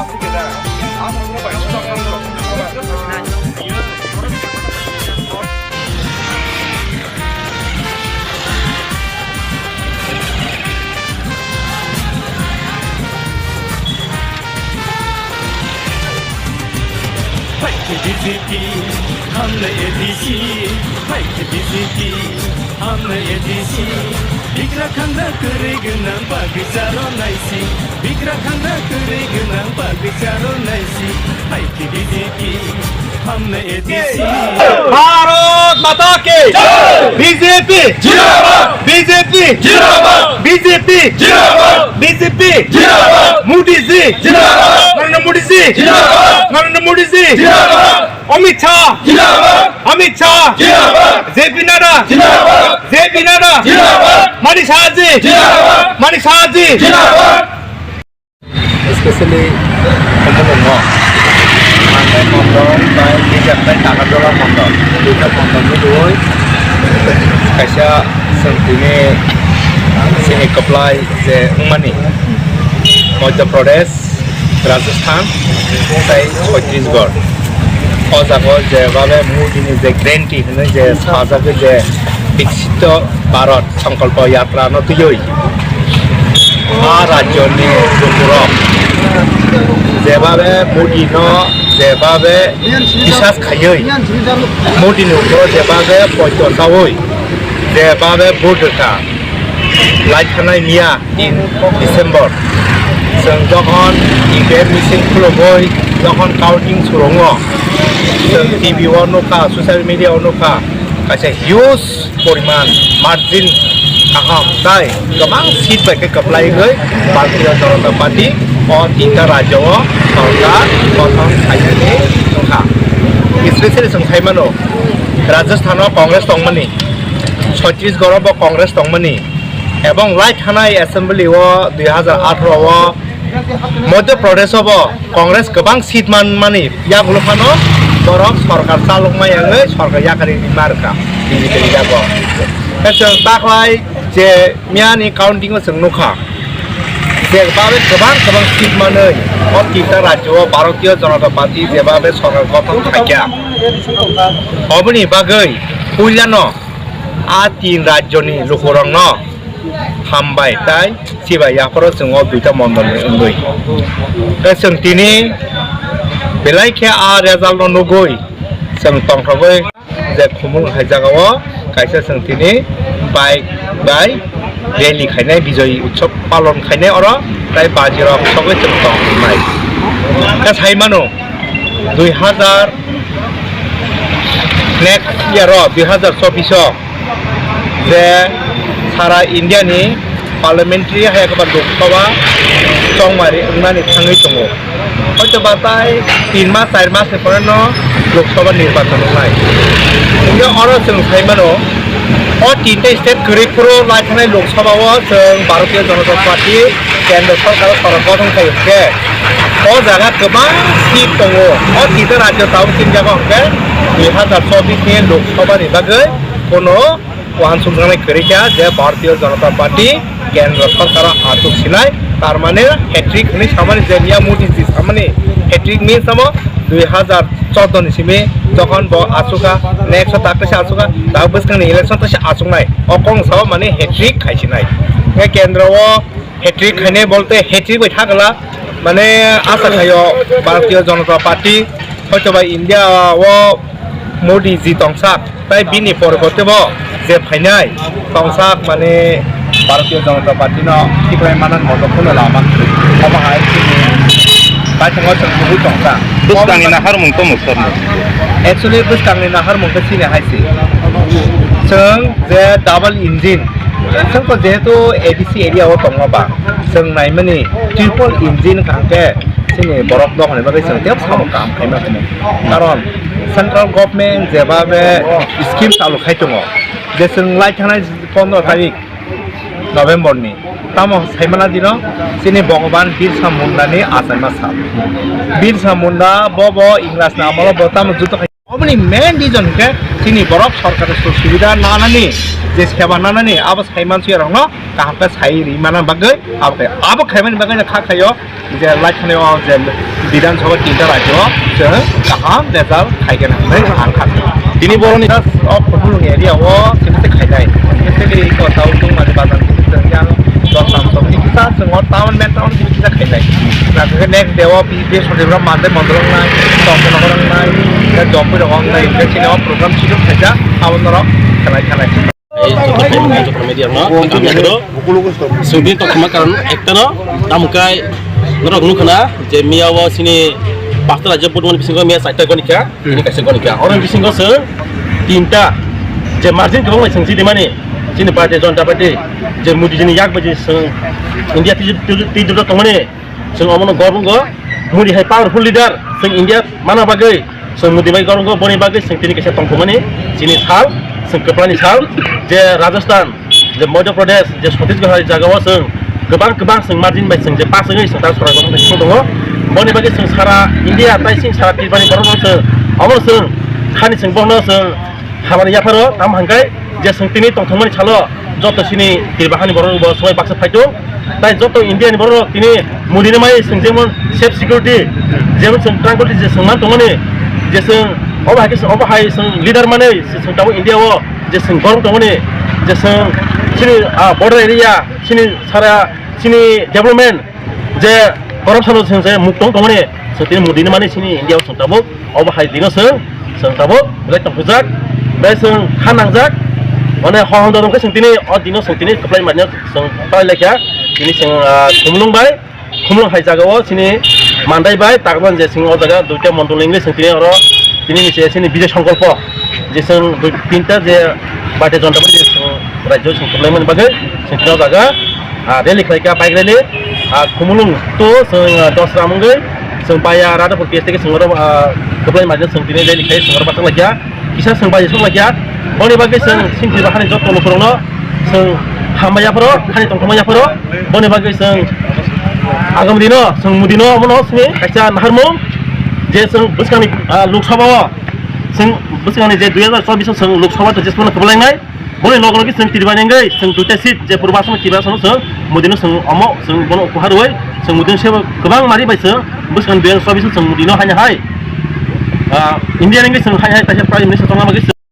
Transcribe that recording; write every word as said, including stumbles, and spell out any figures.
Hai ke B J P, hamle A D C. Hai ke B J P, hamle A D C. Bigra khangna kwrwi gwnang bagwi charo naisi. Bigra khangna kwrwi gwnang bagwi charo naisi. Hai ke B J P, hamle A D C. Bharat Mata ki! B J P! Jindabad! B J P! Jindabad! B J P! Jindabad! B J P! Jindabad! Modi ji! Jindabad! Narendra Modi ji! Jindabad! Narendra Modi ji! Jindabad! Amit Shah! Jindabad! Amit Shah! Jindabad! J P Nadda! Jindabad! J P Nadda! Jindabad! Manik Saha ji! Jindabad! Manik Saha ji! Jindabad! Especially Khumulwng no, Mangnai Mondol bai Bijaklai Nagarjola Mondol, duita mondol ni dui kaisa chwng tini chini kwplai je wngmani Madhya Pradesh, Rajasthan tei Chhattisgarh. O jaga o je babe Modi ni je guarantee hinwi je sajagwi je Viksit Bharat Sankalpa Yatra no twiwi a rajyoni lukurok jebabe Modi no jebabe bisas khaiwi Modi ni uporo jebabe poito chawi jebabe vote rwkha lai thanai miya tin December. Chwng jokhon E V M machine khulugwi jokhon counting surongo chwng T V o nukha, social media o nukha kaisa huge poriman margin kaham tai kwbang seat bai khe kwplaiwi Bharatiya Janata Party o tinta rajyo o sorkar gothon khainani wngkha. Especially chwng sai mano Rajasthan o Congress tongmani, Chhattisgarh o bo Congress tongmani, ebong lai thanai assembly o dui hazar atharo o Madhya Pradesh o bo Congress kwbang seat manmani yagulo phano borok sorkar chalokma yangwi sorkar yakarwi rima rwkha B J P ni yago. Tei chwng taklai je miyani counting o chwng nukha je babe kwbang kwbang seat manwi o tinta rajyo o Bharatiya Janata Party jebabe sorkar gothon khaikha. Oboni bagwi puilano a tin rajyoni lukurokno hambai tai chibai yaphoro chwng o duita mondolni wngwi. Tei chwng tini belai khe a result no nugwi chwng tongthogwi je Khumulwng hai jagao kaisa chwng tini bike bai rally khainai, Bijoy Utsav palon khainai oro, tei bajirok sogwi chwng tongthoknai. Khe sai mano, dui hazar next year o, dui hazar chobbish o je sara India ni parliamentary hai khe ba Lok Sabha chongmari wngnani thangwi tongo. Hoito ba tai tin mas, char mas ni pore no Lok Sabha nirbachon wngnai. Hingke oro chwng sai mano, o tinta state kwrwi phuru lai thanai Lok Sabha o chwng Bharatiya Janata Party kendro sorkar o sorkar gothon khai khe, o jaga kwbang seat tongo. O tinta rajyo tabuk tin jaga hwnkhe dui hazar chobbish ni Lok Sabha ni bagwi kono uansukjaknai kwrwi kha je Bharatiya Janata Party kendro sorkaro achuk sinai, tar mane hat-trick hinwi samani je miya Modi ji samani hat-trick means tamo dui hazar chordo ni simi jokhon bo achukha, next o tak kaisa achukha, tak bwskangni election kaisa achuknai, o kong sao mane hat-trick khaisinai. Hingke kendro o hat-trick khainai bolte hat-trick bai thagla, mane asa khaio Bharatiya Janata Party hoito ba India o Modi ji tongsak, tai bini poriborte bo je phainai tongsak, mane Bharatiya Janata Party no tiklai manan moto phano lama kwrwi. Omo hai chini baithang o chwng nugwi tongsa. Bwskangni naharmung tamo sir ni? Actually bwskangni naharmung khe chini hai se. Chwng je double engine, chwng to jehetu A D C area o tongma ba, chwng naimani triple engine hwnkhe chini borok dohorni bagwi chwng tei samo kaham khaima khamu. Karon central government jeba be scheme chalu khai tongo, je chwng lai thangnai pondro tarik November ni, tamo saimana dino chini Bhogoban Birsa Munda ni achaima sal. Birsa Munda bo bo Ingras ni amolo bo tamo juto khai Aboni main reason hwnkhe chini borok sorkar subida nanani, je seba nanani, abo sai mansuya rokno kaham khe sai ri mana bagwi, abo khe, abo khaimani bagwi no kha khaio je lai thani o je Bidhan Sabha tinta rajyo o chwng kaham result khaigena hwnwi ang kha. Tini boroni o Khumulwng area o chwngse khainai, specially o Tau Tungmani Bazar kisa chwng yang dos tam tong ni kisa chwng o town, main town kisa khainai. Next day o Brespondibar Monday Mondol wngnai, Tongkol wngnai, Jompui rok wngnai, chini o program schedule khaijak, abo norok khlai khlai. Ei joto media no, kami joto. Sungdi tongthokma karon ekta no, tamo kai norok nukha na je miya o chini pasta rajya budmani bisingo miya chaita gonikha, ini kaisa gonikha. Oro bisingo se tinta je margin kwbang bai sengsi dimani, chini Bharatiya Janata Party je Modi jini yak baji seng India tiji tiji tiji tongmani. Chwng omono gorbongo, Modi hai powerful leader, chwng India mana bagwi, chwng Modi bai gorbongo, boni bagwi chwng tini kaisa tongthokmani, chini sal, chwng kwplani sal, je Rajasthan, je Madhya Pradesh, je Chhattisgarh hai jagao chwng kwbang kwbang chwng margin bai chwng je pass wngwi chwng ta sorkar gotong khai tongo. Boni bagwi chwng sara India, tai chwng sara Tripurani borokno chwng, omono chwng, khani chwng bono chwng, Hamani yapharo tamo hwnkhai je chwng tini tongthokmani salo joto chini Tripura hani borok bo swbai baksa phaitung. Tai joto India ni borok tini Modi ni mai chwng jemon safe security, jemon chwng tranquility je chwng man tongmani, je chwng obo hai khe obo hai chwng leader manwi chwng tabuk India o je chwng gorom tongmani, je chwng chini, ah, border area, chini sara chini development, je corruption o chwng je muk tong tongmani, chwng tini Modi ni mani chini India o chwng tabuk, obo hai dino chwng, chwng tabuk belai tongthokjak, belai chwng ha nangjak, mane ho hwn dodong khe chwng tini o dino chwng tini kwplai manya chwng tai laikha, tini chwng, ah, Khumulwng bai, Khumulwng hai jaga o chini Mandai bai Tagban je chwng o jaga duita mondol wngwi chwng tini oro tini ni se chini Bijoy Sankalpo je chwng dui tinta je Bharatiya Janata Party je chwng rajyo chwng kwplai mani bagwi chwng tini o jaga ah, rally khlai kha, bike rally, ah, Khumulwng to chwng, ah, Dosra mungwi, chwng baya Radhapur P S teke chwng oro, ah, kwplai majak chwng tini rally khai chwng oro bachang laikha, kisa chwng bai chwng laikha, boni bagwi chwng singsi bahani joto lukurokno chwng hambai yapharo, khani tongthokma yapharo, boni bagwi chwng agam dino chwng Modi no omono sini kaisa naharmung je chwng bwskangni, ah, Lok Sabha o chwng bwskangni je dui hazar chobbish o chwng Lok Sabha to jesmano kwplainai. Boni loge loge chwng Tripura ni wngwi chwng duita seat je Purba Assam, Tripura Assam chwng Modi no chwng omo chwng bono upahar rwui chwng Modi no sebo kwbang mari bai chwng bwskang dui hazar chobbish chwng Modi no haino hai, ah, India ni wngwi chwng hai hai kaisa Prime Minister tongna bagwi chwng